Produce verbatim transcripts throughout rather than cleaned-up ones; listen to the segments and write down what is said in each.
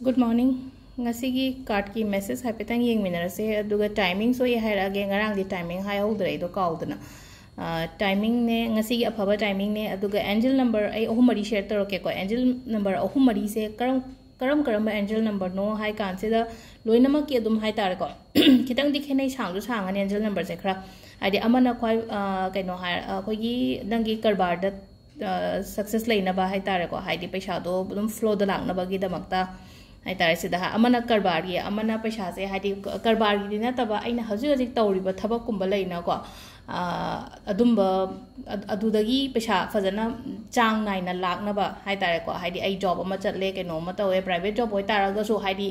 Good morning. ꯉꯁꯤꯒꯤ cardꯀꯤ message ꯍꯥꯏꯐꯦꯠꯇꯪ ꯌꯦꯡꯃꯤꯟꯅꯔꯁꯦ, ꯑꯗꯨꯒ timingꯁꯨ ꯑꯩ ꯍꯥꯏꯔꯛꯑꯒꯦ꯫ ꯉꯔꯥꯡꯗꯤ timing ꯍꯥꯏꯍꯧꯗ꯭ꯔꯦ, ꯑꯩꯗꯣ ꯀꯥꯎꯗꯅ꯫ ꯑ, timingꯅꯦ, ꯉꯁꯤꯒꯤ ꯑꯐꯕ timingꯅꯦ, ꯑꯗꯨꯒ angel number ꯑꯩ ꯑꯍꯨꯝ ꯃꯔꯤ share ꯇꯧꯔꯛꯀꯦꯀꯣ꯫ Angel number ꯑꯍꯨꯝ ꯃꯔꯤꯁꯦ ꯀꯔꯝ, ꯀꯔꯝ ꯀꯔꯝꯕ angel numberꯅꯣ ꯍꯥꯏ ꯀꯥꯟꯁꯤꯗ ꯂꯣꯏꯅꯃꯛꯀꯤ ꯑꯗꯨꯝ ꯍꯥꯏ ꯇꯥꯔꯦꯀꯣ꯫ ꯈꯤꯇꯪꯗꯤ ꯈꯦꯠꯅꯩ, ꯁꯥꯡꯁꯨ ꯁꯥꯡꯉꯅꯤ angel numberꯁꯦ ꯈꯔ꯫ ꯍꯥꯏꯗꯤ ꯑꯃꯅ ꯈ꯭ꯋꯥꯏ, ꯑ, ꯀꯩꯅꯣ ꯍꯥꯏ, ꯑꯩꯈꯣꯏꯒꯤ ꯅꯪꯒꯤ ꯀꯔꯕꯥꯔꯗ success ꯂꯩꯅꯕ ꯍꯥꯏ ꯇꯥꯔꯦꯀꯣ, ꯍꯥꯏꯗꯤ ꯄꯩꯁꯥꯗꯣ ꯑꯗꯨꯝ flowꯗ ꯂꯥꯛꯅꯕꯒꯤꯗꯃꯛꯇ ꯍꯥꯏ ꯇꯥꯔꯦ꯫ ꯁꯤꯗ ꯍꯥ-, ꯑꯃꯅ ꯀꯔꯕꯥꯔꯒꯤ, ꯑꯃꯅ ꯄꯩꯁꯥꯁꯦ, ꯍꯥꯏꯗꯤ ꯀ-, ꯀꯔꯕꯥꯔꯒꯤꯗꯤ ꯅꯠꯇꯕ, ꯑꯩꯅ ꯍꯧꯖꯤꯛ ꯍꯧꯖꯤꯛ ꯇꯧꯔꯤꯕ ꯊꯕꯛꯀꯨꯝꯕ ꯂꯩꯅꯀꯣ, ꯑ, ꯑꯗꯨꯝꯕ, ꯑ-, ꯑꯗꯨꯗꯒꯤ ꯄꯩꯁꯥ ꯐꯖꯅ ꯆꯥꯡ ꯅꯥꯏꯅ ꯂꯥꯛꯅꯕ ꯍꯥꯏ ꯇꯥꯔꯦꯀꯣ, ꯍꯥꯏꯗꯤ ꯑꯩ job ꯑꯃ ꯆꯠꯂꯦ, ꯀꯩꯅꯣꯝꯃ ꯇꯧꯋꯦ, private job ꯑꯣꯏꯇꯥꯔꯒꯁꯨ, ꯍꯥꯏꯗꯤ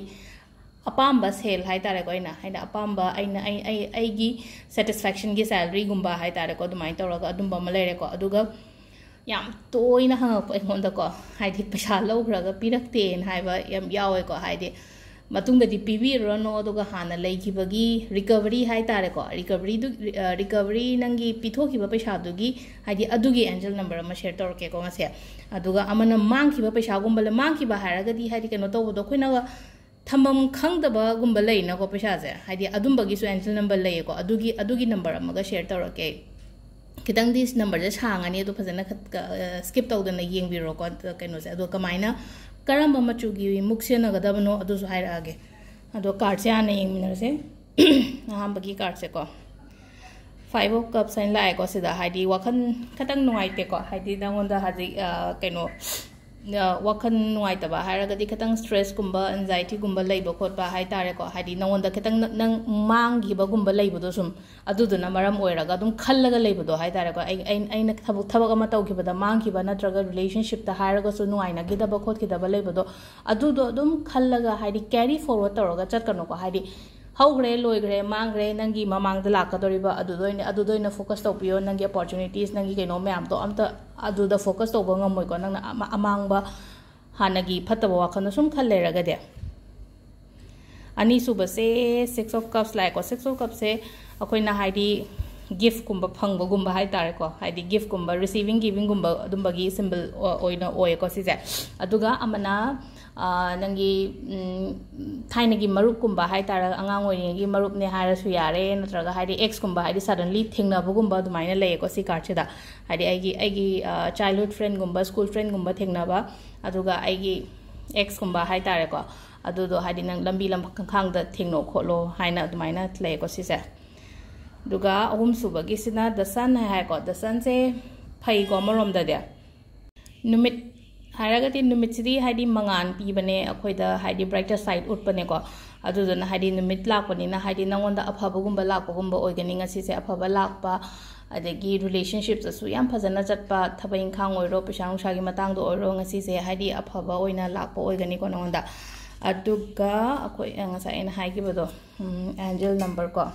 ꯑꯄꯥꯝꯕ ꯁꯦꯜ ꯍꯥꯏ ꯇꯥꯔꯦꯀꯣ, ꯑꯩꯅ, ꯍꯥꯏꯅ ꯑꯄꯥꯝꯕ, ꯑꯩꯅ, ꯑꯩ, ꯑꯩ, ꯑꯩꯒꯤ satisfactionꯒꯤ salaryꯒꯨꯝꯕ ꯍꯥꯏ ꯇꯥꯔꯦꯀꯣ, ꯑꯗꯨꯃꯥꯏꯅ ꯇꯧꯔꯒ ꯑꯗꯨꯝꯕ ꯑꯃ ꯂꯩꯔꯦꯀꯣ꯫ ꯑꯗꯨꯒ ꯌꯥꯝ ꯇꯣꯏꯅ ꯍꯪꯉꯛꯄ ꯑꯩꯉꯣꯟꯗꯀꯣ, ꯍꯥꯏꯗꯤ ꯄꯩꯁꯥ ꯂꯧꯈ꯭ꯔꯒ ꯄꯤꯔꯛꯇꯦꯅ ꯍꯥꯏꯕ ꯌꯥꯝ ꯌꯥꯎꯋꯦꯀꯣ꯫ ꯍꯥꯏꯗꯤ ꯃꯇꯨꯡꯗꯗꯤ ꯄꯤꯕꯤꯔꯨꯔꯅꯣ, ꯑꯗꯨꯒ ꯍꯥꯟꯅ ꯂꯩꯈꯤꯕꯒꯤ recovery ꯍꯥꯏ ꯇꯥꯔꯦꯀꯣ, recoveryꯗꯨ, ꯑ, recovery ꯅꯪꯒꯤ ꯄꯤꯊꯣꯛꯈꯤꯕ ꯄꯩꯁꯥꯗꯨꯒꯤ, ꯍꯥꯏꯗꯤ ꯑꯗꯨꯒꯤ angel number ꯑꯃ share ꯇꯧꯔꯛꯀꯦꯀꯣ ꯉꯁꯤ꯫ ꯑꯗꯨꯒ ꯑꯃꯅ ꯃꯥꯡꯈꯤꯕ ꯄꯩꯁꯥꯒꯨꯝꯕ ꯂꯩ-, ꯃꯥꯡꯈꯤꯕ ꯍꯥꯏꯔꯒꯗꯤ, ꯍꯥꯏꯗꯤ ꯀꯩꯅꯣ ꯇꯧꯕꯗꯣ, ꯑꯩꯈꯣꯏꯅ ꯊꯝꯐꯝ ꯈꯪꯗꯕꯒꯨꯝꯕ ꯂꯩꯅꯀꯣ ꯄꯩꯁꯥꯁꯦ, ꯍꯥꯏꯗꯤ ꯑꯗꯨꯝꯕꯒꯤꯁꯨ angel number ꯂꯩꯌꯦꯀꯣ꯫ ꯑꯗꯨꯒꯤ, ꯑꯗꯨꯒꯤ number ꯑꯃꯒ share ꯇꯧꯔꯛꯀꯦ꯫ ꯈꯤꯇꯪꯗꯤ numberꯁꯦ ꯁꯥꯡꯉꯅꯤ, ꯑꯗꯣ ꯐꯖꯅ ꯈꯠ-, ꯀ-, ꯑ, skip ꯇꯧꯗꯅ ꯌꯦꯡꯕꯤꯔꯣꯀꯣ, ꯑ, ꯀꯩꯅꯣꯁꯦ꯫ ꯑꯗꯣ ꯀꯃꯥꯏꯅ, ꯀꯔꯝꯕ ꯃꯆꯨꯒꯤ ꯃꯨꯛ ꯁꯤꯖꯤꯟꯅꯒꯗꯕꯅꯣ ꯑꯗꯨꯁꯨ ꯍꯥꯏꯔꯛꯑꯒꯦ꯫ ꯑꯗꯣ cardꯁꯦ ꯍꯥꯟꯅ ꯌꯦꯡꯃꯤꯟꯅꯔꯁꯦ꯫ ꯑꯍꯥꯟꯕꯒꯤ cardꯁꯦꯀꯣ, Five of Cups ꯍꯥꯏꯅ ꯂꯥꯛꯑꯦꯀꯣ ꯁꯤꯗ꯫ ꯍꯥꯏꯗꯤ ꯋꯥꯈꯜ ꯈꯤꯇꯪ ꯅꯨꯡꯉꯥꯏꯇꯦꯀꯣ, ꯍꯥꯏꯗꯤ ꯅꯉꯣꯟꯗ ꯍꯧꯖꯤꯛ, ꯑ, ꯀꯩꯅꯣ, ꯑ, ꯋꯥꯈꯜ ꯅꯨꯡꯉꯥꯏꯇꯕ ꯍꯥꯏꯔꯒꯗꯤ ꯈꯤꯇꯪ stressꯀꯨꯝꯕ, anxietyꯒꯨꯝꯕ ꯂꯩꯕ ꯈꯣꯠꯄ ꯍꯥꯏ ꯇꯥꯔꯦꯀꯣ, ꯍꯥꯏꯗꯤ ꯅꯉꯣꯟꯗ ꯈꯤꯇꯪ ꯅ-, ꯅꯪ ꯃꯥꯡꯈꯤꯕꯒꯨꯝꯕ ꯂꯩꯕꯗꯣ ꯁꯨꯝ, ꯑꯗꯨꯗꯨꯅ ꯃꯔꯝ ꯑꯣꯏꯔꯒ ꯑꯗꯨꯝ ꯈꯜꯂꯒ ꯂꯩꯕꯗꯣ ꯍꯥꯏ ꯇꯥꯔꯦꯀꯣ꯫ ꯑꯩ, ꯑꯩ, ꯑꯩꯅ ꯊꯕꯛ, ꯊꯕꯛ ꯑꯃ ꯇꯧꯈꯤꯕꯗ ꯃꯥꯡꯈꯤꯕ, ꯅꯠꯇ꯭ꯔꯒ relationshipꯇ ꯍꯥꯏꯔꯒꯁꯨ ꯅꯨꯡꯉꯥꯏꯅꯈꯤꯗꯕ ꯈꯣꯠꯈꯤꯗꯕ ꯂꯩꯕꯗꯣ, ꯑꯗꯨꯗꯣ ꯑꯗꯨꯝ ꯈꯜꯂꯒ, ꯍꯥꯏꯗꯤ carry forward ꯇꯧꯔꯒ ꯆꯠꯀꯅꯨꯀꯣ꯫ ꯍꯥꯏꯗꯤ ꯍꯧꯈ꯭ꯔꯦ, ꯂꯣꯏꯈ꯭ꯔꯦ, ꯃꯥꯡꯈ꯭ꯔꯦ, ꯅꯪꯒꯤ ꯃꯃꯥꯡꯗ ꯂꯥꯛꯀꯗꯧꯔꯤꯕ ꯑꯗꯨꯗ ꯑꯣꯏꯅ, ꯑꯗꯨꯗ ꯑꯣꯏꯅ focus ꯇꯧꯕꯤꯌꯣ꯫ ꯅꯪꯒꯤ opportunities, ꯅꯪꯒꯤ ꯀꯩꯅꯣ ꯃꯌꯥꯝꯗꯣ ꯑꯝꯇ ꯑꯗꯨꯗ focus ꯇꯧꯕ ꯉꯝꯃꯣꯏꯀꯣ, ꯅꯪꯅ ꯑꯃ-, ꯑꯃꯥꯡꯕ, ꯍꯥꯟꯅꯒꯤ ꯐꯠꯇꯕ ꯋꯥꯈꯜꯗꯣ ꯁꯨꯝ ꯈꯜ ꯂꯩꯔꯒꯗꯤ꯫ ꯑꯅꯤꯁꯨꯕꯁꯦ Six of Cups ꯂꯥꯛꯑꯦꯀꯣ꯫ Six of Cupꯁꯦ ꯑꯩꯈꯣꯏꯅ ꯍꯥꯏꯗꯤ ꯒꯤꯐꯀꯨꯝꯕ ꯐꯪꯕꯒꯨꯝꯕ ꯍꯥꯏ ꯇꯥꯔꯦꯀꯣ, ꯍꯥꯏꯗꯤ ꯒꯤꯐꯀꯨꯝꯕ, ꯔꯤꯁꯤꯚꯤꯡ ꯒꯤꯚꯤꯡꯒꯨꯝꯕ ꯑꯗꯨꯝꯕꯒꯤ ꯁꯤꯝꯕꯜ ꯑꯣꯏꯅ ꯑꯣꯏꯌꯦꯀꯣ ꯁꯤꯁꯦ꯫ ꯑꯗꯨꯒ ꯑꯃꯅ, ꯑ, ꯅꯪꯒꯤ, ꯎꯝ, ꯊꯥꯏꯅꯒꯤ ꯃꯔꯨꯞꯀꯨꯝꯕ ꯍꯥꯏ ꯇꯥꯔꯒ, ꯑꯉꯥꯡ ꯑꯣꯏꯔꯤꯉꯩꯒꯤ ꯃꯔꯨꯞꯅꯦ ꯍꯥꯏꯔꯁꯨ ꯌꯥꯔꯦ, ꯅꯠꯇ꯭ꯔꯒ ꯍꯥꯏꯗꯤ ꯑꯦꯛꯁꯀꯨꯝꯕ, ꯍꯥꯏꯗꯤ ꯁꯗꯟꯂꯤ ꯊꯦꯡꯅꯕꯒꯨꯝꯕ ꯑꯗꯨꯃꯥꯏꯅ ꯂꯩꯌꯦꯀꯣ ꯁꯤ ꯀꯥꯔꯠꯁꯤꯗ꯫ ꯍꯥꯏꯗꯤ ꯑꯩꯒꯤ, ꯑꯩꯒꯤ, ꯑ, ꯆꯥꯏꯜꯍꯨꯗ ꯐ꯭ꯔꯦꯟꯒꯨꯝꯕ, ꯁ꯭ꯀꯨꯜ ꯐ꯭ꯔꯦꯟꯒꯨꯝꯕ ꯊꯦꯡꯅꯕ, ꯑꯗꯨꯒ ꯑꯩꯒꯤ ꯑꯦꯛꯁꯀꯨꯝꯕ ꯍꯥꯏ ꯇꯥꯔꯦꯀꯣ, ꯑꯗꯨꯗꯣ ꯍꯥꯏꯗꯤ ꯅꯪ ꯂꯝꯕꯤ ꯂꯝꯈꯥꯡꯗ ꯊꯦꯡꯅꯧ ꯈꯣꯠꯂꯣ ꯍꯥꯏꯅ ꯑꯗꯨꯃꯥꯏꯅ ꯂꯩꯌꯦꯀꯣ ꯁꯤꯁꯦ꯫ ꯑꯗꯨꯒ ꯑꯍꯨꯝꯁꯨꯕꯒꯤꯁꯤꯅ ꯗ ꯁꯟ ꯍꯥꯏꯀꯣ꯫ ꯗ ꯁꯟꯁꯦ ꯐꯩꯀꯣ ꯑꯃꯔꯣꯝꯗꯗꯤ꯫ ꯅꯨꯃꯤꯠ ꯍꯥꯏꯔꯒꯗꯤ ꯅꯨꯃꯤꯠꯁꯤꯗꯤ ꯍꯥꯏꯗꯤ ꯃꯉꯥꯜ ꯄꯤꯕꯅꯦ ꯑꯩꯈꯣꯏꯗ, ꯍꯥꯏꯗꯤ ꯕ꯭ꯔꯥꯏꯇꯔ ꯁꯥꯏꯠ ꯎꯠꯄꯅꯦꯀꯣ꯫ ꯑꯗꯨꯗꯨꯅ ꯍꯥꯏꯗꯤ ꯅꯨꯃꯤꯠ ꯂꯥꯛꯄꯅꯤꯅ ꯍꯥꯏꯗꯤ ꯅꯪꯉꯣꯟꯗ ꯑꯐꯕꯒꯨꯝꯕ ꯂꯥꯛꯄꯒꯨꯝꯕ ꯑꯣꯏꯒꯅꯤ ꯉꯁꯤꯁꯦ꯫ ꯑꯐꯕ ꯂꯥꯛꯄ, ꯑꯗꯒꯤ ꯔꯤꯂꯦꯁꯟꯁꯤꯞꯇꯁꯨ ꯌꯥꯝ ꯐꯖꯅ ꯆꯠꯄ, ꯊꯕꯛ ꯏꯪꯈꯥꯡ ꯑꯣꯏꯔꯣ, ꯄꯩꯁꯥ ꯅꯨꯡꯁꯥꯒꯤ ꯃꯇꯥꯡꯗ ꯑꯣꯏꯔꯣ, ꯉꯁꯤꯁꯦ ꯍꯥꯏꯗꯤ ꯑꯐꯕ ꯑꯣꯏꯅ ꯂꯥꯛꯄ ꯑꯣꯏꯒꯅꯤꯀꯣ ꯅꯉꯣꯟꯗ꯫ ꯑꯗꯨꯒ ꯑꯩꯈꯣꯏ, ꯑ, ꯉꯁꯥꯏ ꯑꯩꯅ ꯍꯥꯏꯈꯤꯕꯗꯣ, ꯎꯝ, ꯑꯦꯟꯖꯦꯜ ꯅꯝꯕꯔ ꯀꯣ꯫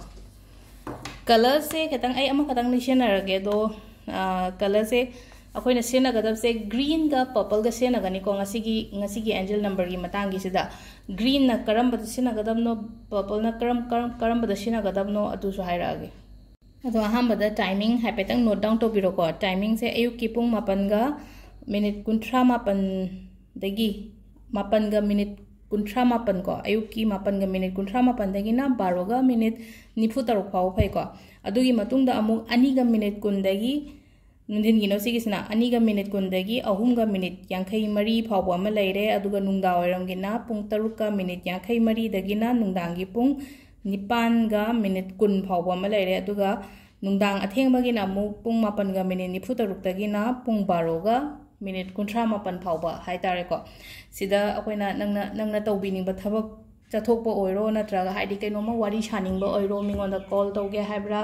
ꯀꯂꯔꯁꯦ ꯈꯤꯇꯪ, ꯑꯩ ꯑꯃꯈꯛꯇꯪ ꯁꯤꯖꯤꯟꯅꯔꯒꯦ꯫ ꯑꯗꯣ, ꯑ, ꯀꯂꯔꯁꯦ ꯑꯩꯈꯣꯏꯅ ꯁꯤꯖꯤꯟꯅꯒꯗꯕꯁꯦ ꯒ꯭ꯔꯤꯟꯒ ꯄꯔꯄꯜꯒ ꯁꯤꯖꯤꯟꯅꯒꯅꯤꯀꯣ ꯉꯁꯤꯒꯤ, ꯉꯁꯤꯒꯤ ꯑꯦꯟꯖꯦꯜ ꯅꯝꯕꯔꯒꯤ ꯃꯇꯥꯡꯒꯤꯁꯤꯗ꯫ ꯒ꯭ꯔꯤꯟꯅ ꯀꯔꯝꯕꯗ ꯁꯤꯖꯤꯟꯅꯒꯗꯕꯅꯣ, ꯄꯔꯄꯜꯅ ꯀꯔꯝ, ꯀꯔꯝ, ꯀꯔꯝꯕꯗ ꯁꯤꯖꯤꯟꯅꯒꯗꯕꯅꯣ ꯑꯗꯨꯁꯨ ꯍꯥꯏꯔꯛꯑꯒꯦ꯫ ꯑꯗꯣ ꯑꯍꯥꯟꯕꯗ ꯇꯥꯏꯃꯤꯡ ꯍꯥꯏꯐꯦꯠꯇꯪ ꯅꯣꯠ ꯗꯥꯎꯟ ꯇꯧꯕꯤꯔꯣꯀꯣ꯫ ꯇꯥꯏꯃꯤꯡꯁꯦ ꯑꯌꯨꯛꯀꯤ ꯄꯨꯡ ꯃꯥꯄꯟꯒ ꯃꯤꯅꯤꯠ ꯀꯨꯟꯊ꯭ꯔꯥ ꯃꯥꯄꯟꯗꯒꯤ, ꯃꯥꯄꯟꯒ ꯃꯤꯅꯤꯠ ꯀꯨꯟꯊ꯭ꯔꯥ ꯃꯥꯄꯟ ꯀꯣ, ꯑꯌꯨꯛꯀꯤ ꯃꯥꯄꯟꯒ ꯃꯤꯅꯤꯠ ꯀꯨꯟꯊ꯭ꯔꯥ ꯃꯥꯄꯟꯗꯒꯤꯅ ꯕꯥꯔꯣꯒ ꯃꯤꯅꯤꯠ ꯅꯤꯐꯨ ꯇꯔꯨꯛ ꯐꯥꯎꯕ ꯐꯩꯀꯣ꯫ ꯑꯗꯨꯒꯤ ꯃꯇꯨꯡꯗ ꯑꯃꯨꯛ ꯑꯅꯤꯒ ꯃꯤꯅꯤꯠ ꯀꯨꯟꯗꯒꯤ, ꯅꯨꯡꯊꯤꯟꯒꯤꯅꯣ ꯁꯤꯒꯤꯁꯤꯅ, ꯑꯅꯤꯒ ꯃꯤꯅꯤꯠ ꯀꯨꯟꯗꯒꯤ ꯑꯍꯨꯝꯒ ꯃꯤꯅꯤꯠ ꯌꯥꯡꯈꯩ ꯃꯔꯤ ꯐꯥꯎꯕ ꯑꯃ ꯂꯩꯔꯦ꯫ ꯑꯗꯨꯒ ꯅꯨꯡꯗꯥꯡ ꯋꯥꯏꯔꯝꯒꯤꯅ ꯄꯨꯡ ꯇꯔꯨꯛꯀ ꯃꯤꯅꯤꯠ ꯌꯥꯡꯈꯩ ꯃꯔꯤꯗꯒꯤꯅ ꯅꯨꯡꯗꯥꯡꯒꯤ ꯄꯨꯡ ꯅꯤꯄꯥꯟꯒ ꯃꯤꯅꯤꯠ ꯀꯨꯟ ꯐꯥꯎꯕ ꯑꯃ ꯂꯩꯔꯦ꯫ ꯑꯗꯨꯒ ꯅꯨꯡꯗꯥꯡ ꯑꯊꯦꯡꯕꯒꯤꯅ ꯑꯃꯨꯛ ꯄꯨꯡ ꯃꯥꯄꯟꯒ ꯃꯤꯅꯤꯠ ꯅꯤꯐꯨ ꯇꯔꯨꯛꯇꯒꯤꯅ ꯄꯨꯡ ꯕꯥꯔꯣꯒ ꯃꯤꯅꯤꯠ ꯀꯨꯟꯊ꯭ꯔꯥ ꯃꯥꯄꯟ ꯐꯥꯎꯕ ꯍꯥꯏꯇꯥꯔꯦꯀꯣ꯫ ꯁꯤꯗ ꯑꯩꯈꯣꯏꯅ ꯅꯪꯅ, ꯅꯪꯅ ꯇꯧꯕꯤꯅꯤꯡꯕ ꯊꯕꯛ ꯆꯠꯊꯣꯛꯄ ꯑꯣꯏꯔꯣ, ꯅꯠꯇ꯭ꯔꯒ ꯍꯥꯏꯗꯤ ꯀꯩꯅꯣꯝꯃ ꯋꯥꯔꯤ ꯁꯥꯅꯤꯡꯕ ꯑꯣꯏꯔꯣ, ꯃꯤꯉꯣꯟꯗ ꯀꯣꯜ ꯇꯧꯒꯦ ꯍꯥꯏꯕ꯭ꯔꯥ,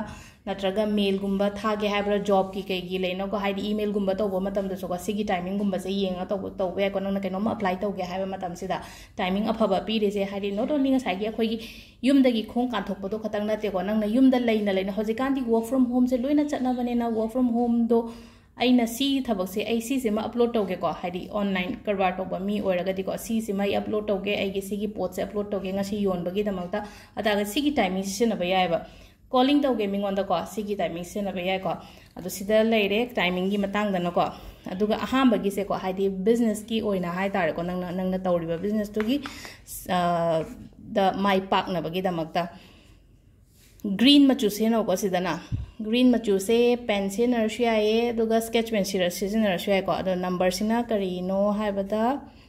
ꯅꯠꯇ꯭ꯔꯒ ꯃꯦꯜꯒꯨꯝꯕ ꯊꯥꯒꯦ ꯍꯥꯏꯕ꯭ꯔꯥ, ꯖꯣꯕꯀꯤ ꯀꯩꯒꯤ ꯂꯩꯅꯀꯣ, ꯍꯥꯏꯗꯤ ꯏꯃꯦꯜꯒꯨꯝꯕ ꯇꯧꯕ ꯃꯇꯝꯗꯁꯨꯀꯣ, ꯁꯤꯒꯤ ꯇꯥꯏꯃꯤꯡꯒꯨꯝꯕꯁꯦ ꯌꯦꯡꯉꯒ ꯇꯧꯕ, ꯇꯧꯕ ꯌꯥꯏꯀꯣ꯫ ꯅꯪꯅ ꯀꯩꯅꯣꯝꯃ ꯑꯦꯄ꯭ꯂꯥꯏ ꯇꯧꯒꯦ ꯍꯥꯏꯕ ꯃꯇꯝꯁꯤꯗ ꯇꯥꯏꯃꯤꯡ ꯑꯐꯕ ꯄꯤꯔꯤꯁꯦ, ꯍꯥꯏꯗꯤ not only ꯉꯁꯥꯏꯒꯤ ꯑꯩꯈꯣꯏꯒꯤ ꯌꯨꯝꯗꯒꯤ ꯈꯣꯡ ꯀꯥꯟꯊꯣꯛꯄꯗꯣ ꯈꯛꯇꯪ ꯅꯠꯇꯦꯀꯣ, ꯅꯪꯅ ꯌꯨꯝꯗ ꯂꯩꯅ ꯂꯩꯅ, ꯍꯧꯖꯤꯛꯀꯥꯟꯗꯤ ꯋꯔꯛ ꯐ꯭ꯔꯣꯝ ꯍꯣꯝꯁꯦ ꯂꯣꯏꯅ ꯆꯠꯅꯕꯅꯤꯅ, ꯋꯔꯛ ꯐ꯭ꯔꯣꯝ ꯍꯣꯝꯗꯣ ꯑꯩꯅ ꯁꯤꯒꯤ ꯊꯕꯛꯁꯦ ꯑꯩ ꯁꯤꯁꯤꯃ ꯑꯞꯂꯣꯗ ꯇꯧꯒꯦꯀꯣ, ꯍꯥꯏꯗꯤ ꯑꯣꯟꯂꯥꯏꯟ ꯀꯔꯕꯥꯔ ꯇꯧꯕ ꯃꯤ ꯑꯣꯏꯔꯒꯗꯤꯀꯣ, ꯁꯤꯁꯤꯃ ꯑꯩ ꯑꯞꯂꯣꯗ ꯇꯧꯒꯦ, ꯑꯩꯒꯤ ꯁꯤꯒꯤ ꯄꯣꯠꯁꯦ ꯑꯞꯂꯣꯗ ꯇꯧꯒꯦ ꯉꯁꯤ ꯌꯣꯟꯕꯒꯤꯗꯃꯛꯇ, ꯑꯗꯨꯒ ꯁꯤꯒꯤ ꯇꯥꯏꯃꯤꯡ ꯁꯤꯖꯤꯟꯅꯕ ꯌꯥꯏꯑꯕ꯫ ꯀꯣꯂꯤꯡ ꯇꯧꯒꯦ ꯃꯤꯉꯣꯟꯗꯀꯣ, ꯁꯤꯒꯤ ꯇꯥꯏꯃꯤꯡ ꯁꯤꯖꯤꯟꯅꯕ ꯌꯥꯏꯀꯣ꯫ ꯑꯗꯣ ꯁꯤꯗ ꯂꯩꯔꯦ ꯇꯥꯏꯃꯤꯡꯒꯤ ꯃꯇꯥꯡꯗꯅꯀꯣ꯫ ꯑꯗꯨꯒ ꯑꯍꯥꯟꯕꯒꯤꯁꯦꯀꯣ, ꯍꯥꯏꯗꯤ ꯕꯤꯖꯤꯅꯦꯁꯀꯤ ꯑꯣꯏꯅ ꯍꯥꯏ ꯇꯥꯔꯦꯀꯣ, ꯅꯪꯅ ꯅꯪꯅ ꯇꯧꯔꯤꯕ ꯕꯤꯖꯤꯅꯦꯁꯇꯨꯒꯤ ꯗ ꯃꯥꯏ ꯄꯥꯛꯅꯕꯒꯤꯗꯃꯛꯇ ꯒ꯭ꯔꯤꯟ ꯃꯆꯨ ꯁꯤꯖꯤꯟꯅꯧꯀꯣ꯫ ꯁꯤꯗꯅ ꯒ꯭ꯔꯤꯟ ꯃꯆꯨꯁꯦ ꯄꯦꯟ ꯁꯤꯖꯤꯟꯅꯔꯁꯨ ꯌꯥꯏꯌꯦ, ꯑꯗꯨꯒ ꯁ꯭ꯀꯦꯠꯆ ꯄꯦꯟ ꯁꯤꯖꯤꯟꯅꯔꯁꯨ ꯌꯥꯏꯀꯣ꯫ ꯑꯗꯣ ꯅꯝꯕꯔꯁꯤꯅ ꯀꯔꯤꯅꯣ ꯍꯥꯏꯕꯗ,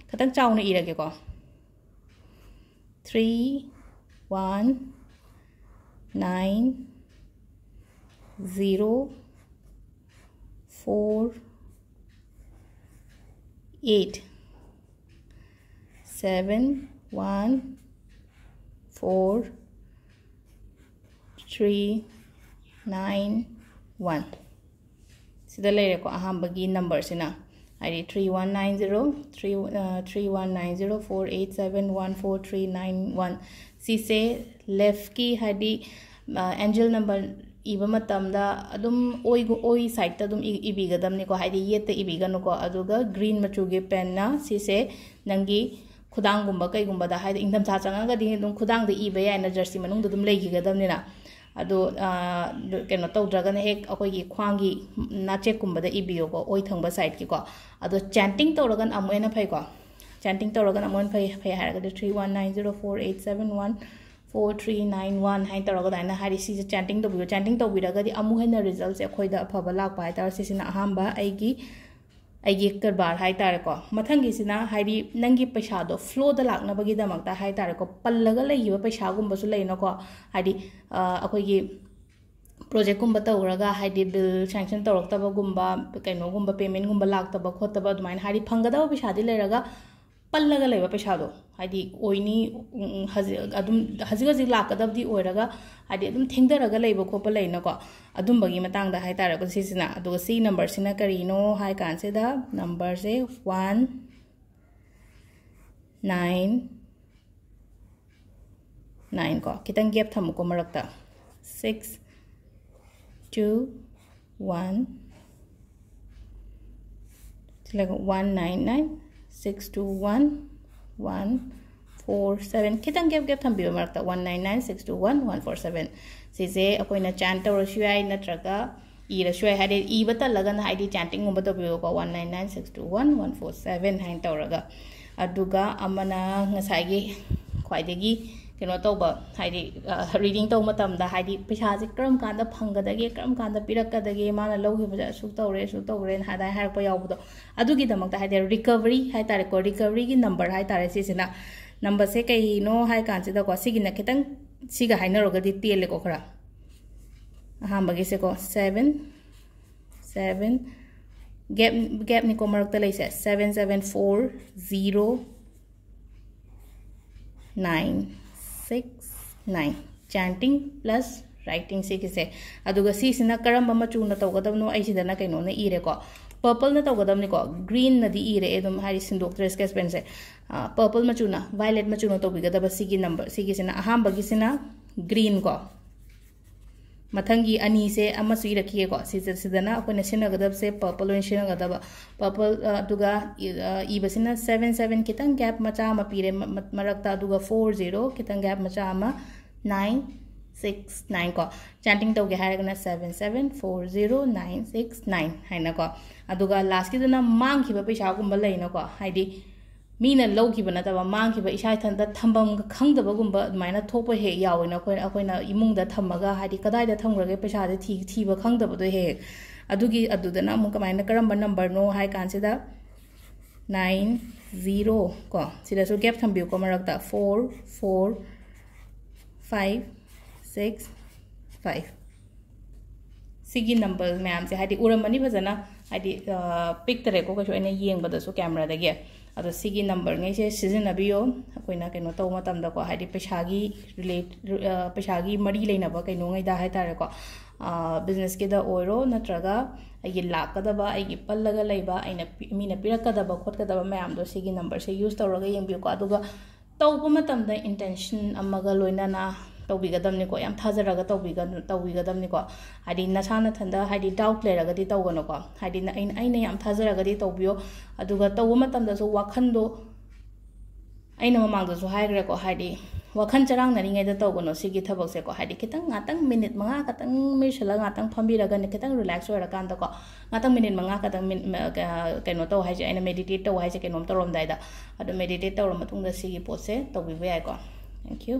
ꯈꯤꯇꯪ ꯆꯥꯎꯅ ꯏꯔꯒꯦꯀꯣ꯫ Three one nine zero four eight seven one four three nine one꯫ ꯁꯤꯗ ꯂꯩꯔꯦꯀꯣ, ꯑꯍꯥꯟꯕꯒꯤ ꯅꯝꯕꯔꯁꯤꯅ, ꯍꯥꯏꯗꯤ three one nine zero three three one nine zero four eight seven one four three nine one꯫ ꯁꯤꯁꯦ ꯂꯦꯐꯀꯤ, ꯍꯥꯏꯗꯤ ꯑꯦꯟꯖꯦꯜ ꯅꯝꯕꯔ ꯏꯕ ꯃꯇꯝꯗ ꯑꯗꯨꯝ ꯑꯣꯏ ꯑꯣꯏ ꯁꯥꯏꯠꯇ ꯑꯗꯨꯝ ꯏ- ꯏꯕꯤꯒꯗꯕꯅꯤꯀꯣ, ꯍꯥꯏꯗꯤ ꯌꯦꯠꯇ ꯏꯕꯤꯒꯅꯨꯀꯣ꯫ ꯑꯗꯨꯒ ꯒ꯭ꯔꯤꯟ ꯃꯆꯨꯒꯤ ꯄꯦꯟꯅ ꯁꯤꯁꯦ ꯅꯪꯒꯤ ꯈꯨꯗꯥꯡꯒꯨꯝꯕ ꯀꯩꯒꯨꯝꯕꯗ, ꯍꯥꯏꯗꯤ ꯏꯪꯊꯝꯊꯥ ꯆꯪꯉꯒꯗꯤ ꯑꯗꯨꯝ ꯈꯨꯗꯥꯡꯗ ꯏꯕ ꯌꯥꯏꯅ, ꯖꯔꯁꯤ ꯃꯅꯨꯡꯗ ꯑꯗꯨꯝ ꯂꯩꯈꯤꯒꯗꯕꯅꯤꯅ꯫ ꯑꯗꯣ ꯀꯩꯅꯣ ꯇꯧꯗ꯭ꯔꯒꯅ ꯍꯦꯛ ꯑꯩꯈꯣꯏꯒꯤ ꯈ꯭ꯋꯥꯡꯒꯤ ꯅꯥꯆꯦꯛꯀꯨꯝꯕꯗ ꯏꯕꯤꯌꯣꯀꯣ, ꯑꯣꯏ ꯊꯪꯕ ꯁꯥꯏꯠꯀꯤꯀꯣ꯫ ꯑꯗꯣ ꯆꯦꯟꯇꯤꯡ ꯇꯧꯔꯒꯅ ꯑꯃꯨꯛ ꯍꯦꯟꯅ ꯐꯩꯀꯣ꯫ ꯆꯦꯟꯇꯤꯡ ꯇꯧꯔꯒꯅ ꯑꯃꯨꯛ ꯍꯦꯟꯅ ꯐꯩ ꯐꯩ ꯍꯥꯏꯔꯒꯗꯤ three one nine zero four eight seven one four three nine one ꯍꯥꯏꯅ ꯇꯧꯔꯒ ꯑꯗꯨꯃꯥꯏꯅ, ꯍꯥꯏꯗꯤ ꯁꯤꯁꯦ ꯆꯦꯟꯇꯤꯡ ꯇꯧꯕꯤꯌꯣ꯫ ꯆꯦꯟꯇꯤꯡ ꯇꯧꯕꯤꯔꯒꯗꯤ ꯑꯃꯨꯛ ꯍꯦꯟꯅ ꯔꯤꯖꯜꯠꯁꯦ ꯑꯩꯈꯣꯏꯗ ꯑꯐꯕ ꯂꯥꯛꯄ ꯍꯥꯏꯇꯥꯔꯦ꯫ ꯁꯤꯁꯤꯅ ꯑꯍꯥꯟꯕ ꯑꯩꯒꯤ ꯑꯩꯒꯤ ꯀꯔꯕꯥꯔ ꯍꯥꯏꯇꯥꯔꯦꯀꯣ꯫ ꯃꯊꯪꯒꯤꯁꯤꯅ, ꯍꯥꯏꯗꯤ ꯅꯪꯒꯤ ꯄꯩꯁꯥꯗꯣ ꯐ꯭ꯂꯣꯗ ꯂꯥꯛꯅꯕꯒꯤꯗꯃꯛꯇ ꯍꯥꯏꯇꯥꯔꯦꯀꯣ, ꯄꯜꯂꯒ ꯂꯩꯈꯤꯕ ꯄꯩꯁꯥꯒꯨꯝꯕꯁꯨ ꯂꯩꯅꯀꯣ꯫ ꯍꯥꯏꯗꯤ ꯑꯩꯈꯣꯏꯒꯤ ꯄ꯭ꯔꯣꯖꯦꯛꯀꯨꯝꯕ ꯇꯧꯔꯒ, ꯍꯥꯏꯗꯤ ꯕꯤꯜ ꯁꯦꯡꯁꯟ ꯇꯧꯔꯛꯇꯕꯒꯨꯝꯕ, ꯀꯩꯅꯣꯒꯨꯝꯕ, ꯄꯦꯃꯦꯟꯒꯨꯝꯕ ꯂꯥꯛꯇꯕ ꯈꯣꯠꯇꯕ, ꯑꯗꯨꯃꯥꯏꯅ ꯍꯥꯏꯗꯤ ꯐꯪꯒꯗꯕ ꯄꯩꯁꯥꯗꯤ ꯂꯩꯔꯒ ꯄꯜꯂꯒ ꯂꯩꯕ ꯄꯩꯁꯥꯗꯣ, ꯍꯥꯏꯗꯤ ꯑꯣꯏꯅꯤ, ꯎꯝ, ꯎꯝ, ꯍꯧꯖꯤꯛ ꯑꯗꯨꯝ, ꯍꯧꯖꯤꯛ ꯍꯧꯖꯤꯛ ꯂꯥꯛꯀꯗꯕꯗꯤ ꯑꯣꯏꯔꯒ, ꯍꯥꯏꯗꯤ ꯑꯗꯨꯝ ꯊꯦꯡꯊꯔꯒ ꯂꯩꯕ ꯈꯣꯠꯄ ꯂꯩꯅꯀꯣ꯫ ꯑꯗꯨꯝꯕꯒꯤ ꯃꯇꯥꯡꯗ ꯍꯥꯏꯇꯥꯔꯦꯀꯣ ꯁꯤꯁꯤꯅ꯫ ꯑꯗꯨꯒ ꯁꯤ ꯅꯝꯕꯔꯁꯤꯅ ꯀꯔꯤꯅꯣ ꯍꯥꯏ ꯀꯥꯟꯁꯤꯗ, ꯅꯝꯕꯔꯁꯦ ꯋꯥꯟ ꯅꯥꯏꯟ ꯅꯥꯏꯟ ꯀꯣ, ꯈꯤꯇꯪ ꯒꯦꯞ ꯊꯝꯃꯨꯀꯣ ꯃꯔꯛꯇ꯫ Six two one, ꯁꯤꯂꯒ one nine nine six two one one four seven, ꯈꯤꯇꯪ ꯒꯦꯞ ꯒꯦꯞ ꯊꯝꯕꯤꯌꯣ ꯃꯔꯛꯇ, one nine nine six two one one four seven꯫ ꯁꯤꯁꯦ ꯑꯩꯈꯣꯏꯅ ꯆꯥꯟ ꯇꯧꯔꯁꯨ ꯌꯥꯏ, ꯅꯠꯇ꯭ꯔꯒ ꯏꯔꯁꯨ ꯌꯥꯏ꯫ ꯍꯥꯏꯗꯤ ꯏꯕ ꯇꯜꯂꯒꯅ ꯍꯥꯏꯗꯤ ꯆꯥꯟꯇꯤꯡꯒꯨꯝꯕ ꯇꯧꯕꯤꯌꯨꯀꯣ, one nine nine six two one one four seven ꯍꯥꯏꯅ ꯇꯧꯔꯒ꯫ ꯑꯗꯨꯒ ꯑꯃꯅ ꯉꯁꯥꯏꯒꯤ ꯈ꯭ꯋꯥꯏꯗꯒꯤ ꯀꯩꯅꯣ ꯇꯧꯕ, ꯍꯥꯏꯗꯤ ꯔꯤꯗꯤꯡ ꯇꯧꯕ ꯃꯇꯝꯗ ꯍꯥꯏꯗꯤ ꯄꯩꯁꯥꯁꯦ ꯀꯔꯝ ꯀꯥꯟꯗ ꯐꯪꯒꯗꯒꯦ, ꯀꯔꯝ ꯀꯥꯟꯗ ꯄꯤꯔꯛꯀꯗꯒꯦ, ꯃꯥꯅ ꯂꯧꯈꯤꯕꯁꯦ ꯑꯁꯨꯛ ꯇꯧꯔꯦ, ꯑꯁꯨꯛ ꯇꯧꯔꯦꯅ ꯑꯗꯥꯏ ꯍꯥꯏꯔꯛꯄ ꯌꯥꯎꯕꯗꯣ, ꯑꯗꯨꯒꯤꯗꯃꯛꯇ ꯍꯥꯏꯇꯥꯔꯦ ꯔꯤꯀꯕꯔꯤ ꯍꯥꯏꯇꯥꯔꯦꯀꯣ, ꯔꯤꯀꯕꯔꯤꯒꯤ ꯅꯝꯕꯔ ꯍꯥꯏꯇꯥꯔꯦ ꯁꯤꯁꯤꯅ꯫ ꯅꯝꯕꯔꯁꯦ ꯀꯩꯅꯣ ꯍꯥꯏ ꯀꯥꯟꯁꯤꯗꯀꯣ, ꯁꯤꯒꯤꯅ ꯈꯤꯇꯪ ꯁꯤꯒ ꯍꯥꯏꯅꯔꯨꯔꯒꯗꯤ ꯇꯦꯜꯂꯦꯀꯣ ꯈꯔ꯫ ꯑꯍꯥꯟꯕꯒꯤꯁꯦꯀꯣ, ꯁꯕꯦꯟ ꯁꯕꯦꯟ, ꯒꯦꯞ, ꯒꯦꯞꯅꯤꯀꯣ ꯃꯔꯛꯇ ꯂꯩꯁꯦ, seven seven four zero nine six nine, ꯆꯥꯟꯇꯤꯡ ꯄ꯭ꯂꯁ ꯔꯥꯏꯇꯤꯡ ꯁꯤꯒꯤꯁꯦ꯫ ꯑꯗꯨꯒ ꯁꯤꯁꯤꯅ ꯀꯔꯝꯕ ꯃꯆꯨꯅ ꯇꯧꯒꯗꯕꯅꯣ? ꯑꯩ ꯁꯤꯗꯅ ꯀꯩꯅꯣꯅ ꯏꯔꯦꯀꯣ, ꯄꯔꯄꯜꯅ ꯇꯧꯒꯗꯕꯅꯤꯀꯣ, ꯒ꯭ꯔꯤꯟꯅꯗꯤ ꯏꯔꯦ ꯑꯩ ꯑꯗꯨꯝ, ꯍꯥꯏꯗꯤ ꯁꯤꯟꯗꯣꯛꯇ꯭ꯔꯦ ꯁ꯭ꯀꯦꯠꯁ ꯄꯦꯟꯁꯦ꯫ ꯄꯔꯄꯜ ꯃꯆꯨꯅ, ꯚꯥꯏꯂꯦꯠ ꯃꯆꯨꯅ ꯇꯧꯕꯤꯒꯗꯕ ꯁꯤꯒꯤ ꯅꯝꯕꯔ ꯁꯤꯒꯤꯁꯤꯅ꯫ ꯑꯍꯥꯟꯕꯒꯤꯁꯤꯅ ꯒ꯭ꯔꯤꯟ ꯀꯣ, ꯃꯊꯪꯒꯤ ꯑꯅꯤꯁꯦ ꯑꯃꯁꯨ ꯏꯔꯛꯈꯤꯒꯦꯀꯣ꯫ ꯁꯤꯗ, ꯁꯤꯗꯅ ꯑꯩꯈꯣꯏꯅ ꯁꯤꯖꯤꯟꯅꯒꯗꯕꯁꯦ ꯄꯔꯄꯜ ꯑꯣꯏꯅ ꯁꯤꯖꯤꯟꯅꯒꯗꯕ꯫ ꯄꯔꯄꯜ, ꯑ, ꯑꯗꯨꯒ ꯏ-, ꯑ, ꯏꯕꯁꯤꯅ ꯁꯕꯦꯟ ꯁꯕꯦꯟ, ꯈꯤꯇꯪ ꯒꯦꯞ ꯃꯆꯥ ꯑꯃ ꯄꯤꯔꯦ ꯃ-, ꯃ-, ꯃꯔꯛꯇ, ꯑꯗꯨꯒ ꯐꯣꯔ ꯖꯤꯔꯣ, ꯈꯤꯇꯪ ꯒꯦꯞ ꯃꯆꯥ ꯑꯃ, ꯅꯥꯏꯟ ꯁꯤꯛꯁ ꯅꯥꯏꯟ ꯀꯣ꯫ ꯆꯥꯟꯇꯤꯡ ꯇꯧꯒꯦ ꯍꯥꯏꯔꯒꯅ seven seven four zero nine six nine ꯍꯥꯏꯅꯀꯣ꯫ ꯑꯗꯨꯒ ꯂꯥꯁꯀꯤꯗꯨꯅ ꯃꯥꯡꯈꯤꯕ ꯄꯩꯁꯥꯒꯨꯝꯕ ꯂꯩꯅꯀꯣ, ꯍꯥꯏꯗꯤ ꯃꯤꯅ ꯂꯧꯈꯤꯕ ꯅꯠꯇꯕ, ꯃꯥꯡꯈꯤꯕ, ꯏꯁꯥ ꯏꯊꯟꯇ ꯊꯝꯐꯝꯒ ꯈꯪꯗꯕꯒꯨꯝꯕ ꯑꯗꯨꯃꯥꯏꯅ ꯊꯣꯛꯄ ꯍꯦꯛ ꯌꯥꯎꯋꯦꯅ꯫ ꯑꯩꯈꯣꯏ, ꯑꯩꯈꯣꯏꯅ ꯏꯃꯨꯡꯗ ꯊꯝꯃꯒ, ꯍꯥꯏꯗꯤ ꯀꯗꯥꯏꯗ ꯊꯝꯈ꯭ꯔꯒꯦ ꯄꯩꯁꯥꯁꯦ ꯊꯤ-, ꯊꯤꯕ ꯈꯪꯗꯕꯗꯣ ꯍꯦꯛ ꯍꯦꯛ꯫ ꯑꯗꯨꯒꯤ, ꯑꯗꯨꯗꯅ ꯑꯃꯨꯛ ꯀꯃꯥꯏꯅ, ꯀꯔꯝꯕ ꯅꯝꯕꯔꯅꯣ ꯍꯥꯏ ꯀꯥꯟꯁꯤꯗ, ꯅꯥꯏꯟ ꯖꯤꯔꯣ ꯀꯣ, ꯁꯤꯗꯁꯨ ꯒꯦꯞ ꯊꯝꯕꯤꯌꯨꯀꯣ ꯃꯔꯛꯇ, four four five six five. ꯁꯤꯒꯤ ꯅꯝꯕꯔ ꯃꯌꯥꯝꯁꯦ ꯍꯥꯏꯗꯤ ꯎꯔꯝꯃꯅꯤ ꯐꯖꯅ, ꯍꯥꯏꯗꯤ, ꯑ, ꯄꯤꯛꯇꯔꯦꯀꯣ ꯀꯩꯁꯨ, ꯑꯩꯅ ꯌꯦꯡꯕꯗꯁꯨ ꯀꯦꯃꯦꯔꯥꯗꯒꯤ꯫ ꯑꯗꯣ ꯁꯤꯒꯤ ꯅꯝꯕꯔꯉꯩꯁꯦ ꯁꯤꯖꯤꯟꯅꯕꯤꯌꯣ ꯑꯩꯈꯣꯏꯅ ꯀꯩꯅꯣ ꯇꯧꯕ ꯃꯇꯝꯗꯀꯣ, ꯍꯥꯏꯗꯤ ꯄꯩꯁꯥꯒꯤ ꯔꯤꯂꯦꯠ-, ꯑ, ꯄꯩꯁꯥꯒꯤ ꯃꯔꯤ ꯂꯩꯅꯕ ꯀꯩꯅꯣꯉꯩꯗ ꯍꯥꯏꯇꯥꯔꯦꯀꯣ, ꯑ, ꯕꯤꯖꯤꯅꯦꯁꯀꯤꯗ ꯑꯣꯏꯔꯣ, ꯅꯠꯇ꯭ꯔꯒ ꯑꯩꯒꯤ ꯂꯥꯛꯀꯗꯕ, ꯑꯩꯒꯤ ꯄꯜꯂꯒ ꯂꯩꯕ, ꯑꯩꯅ ꯄꯤ-, ꯃꯤꯅ ꯄꯤꯔꯛꯀꯗꯕ ꯈꯣꯠꯀꯗꯕ ꯃꯌꯥꯝꯗꯣ ꯁꯤꯒꯤ ꯅꯝꯕꯔꯁꯦ ꯌꯨꯁ ꯇꯧꯔꯒ ꯌꯦꯡꯕꯤꯌꯨꯀꯣ꯫ ꯑꯗꯨꯒ ꯇꯧꯕ ꯃꯇꯝꯗ ꯏꯟꯇꯦꯟꯁꯟ ꯑꯃꯒ ꯂꯣꯏꯅꯅ ꯇꯧꯕꯤꯒꯗꯕꯅꯤꯀꯣ, ꯌꯥꯝ ꯊꯥꯖꯔꯒ ꯇꯧꯕꯤꯒ-, ꯇꯧꯕꯤꯒꯗꯕꯅꯤꯀꯣ꯫ ꯍꯥꯏꯗꯤ ꯅꯁꯥ ꯅꯊꯟꯗ ꯍꯥꯏꯗꯤ ꯗꯥꯎꯠ ꯂꯩꯔꯒꯗꯤ ꯇꯧꯒꯅꯨꯀꯣ꯫ ꯍꯥꯏꯗꯤ ꯅ-, ꯑꯩꯅ, ꯑꯩꯅ ꯌꯥꯝ ꯊꯥꯖꯔꯒꯗꯤ ꯇꯧꯕꯤꯌꯣ꯫ ꯑꯗꯨꯒ ꯇꯧꯕ ꯃꯇꯝꯗꯁꯨ ꯋꯥꯈꯟꯗꯣ ꯑꯩꯅ ꯃꯃꯥꯡꯗꯁꯨ ꯍꯥꯏꯈ꯭ꯔꯦꯀꯣ, ꯍꯥꯏꯗꯤ ꯋꯥꯈꯜ ꯆꯔꯥꯡꯅꯔꯤꯉꯩꯗ ꯇꯧꯒꯅꯣ ꯁꯤꯒꯤ ꯊꯕꯛꯁꯦꯀꯣ꯫ ꯍꯥꯏꯗꯤ ꯈꯤꯇꯪ, ꯉꯥꯛꯇꯪ ꯃꯤꯅꯤꯠ ꯃꯉꯥ ꯈꯛꯇꯪ ꯃꯤꯠꯁꯤꯜꯂꯒ ꯉꯥꯛꯇꯪ ꯐꯝꯕꯤꯔꯒꯅꯦ, ꯈꯤꯇꯪ ꯔꯤꯂꯦꯛꯁ ꯑꯣꯏꯔꯀꯥꯟꯗꯀꯣ, ꯉꯥꯛꯇꯪ ꯃꯤꯅꯤꯠ ꯃꯉꯥ ꯈꯛꯇꯪ ꯃꯤꯟ-, ꯃ-, ꯀ-, ꯀꯩꯅꯣ ꯇꯧ ꯍꯥꯏꯁꯦ, ꯑꯩꯅ ꯃꯦꯗꯤꯇꯦꯠ ꯇꯧ ꯍꯥꯏꯁꯦ ꯀꯩꯅꯣꯝ ꯇꯧꯔꯝꯗꯥꯏꯗ, ꯑꯗꯣ ꯃꯦꯗꯤꯇꯦꯠ ꯇꯧꯔ ꯃꯇꯨꯡꯗ ꯁꯤꯒꯤ ꯄꯣꯠꯁꯦ ꯇꯧꯕꯤꯕ ꯌꯥꯏꯀꯣ꯫ Thank you꯫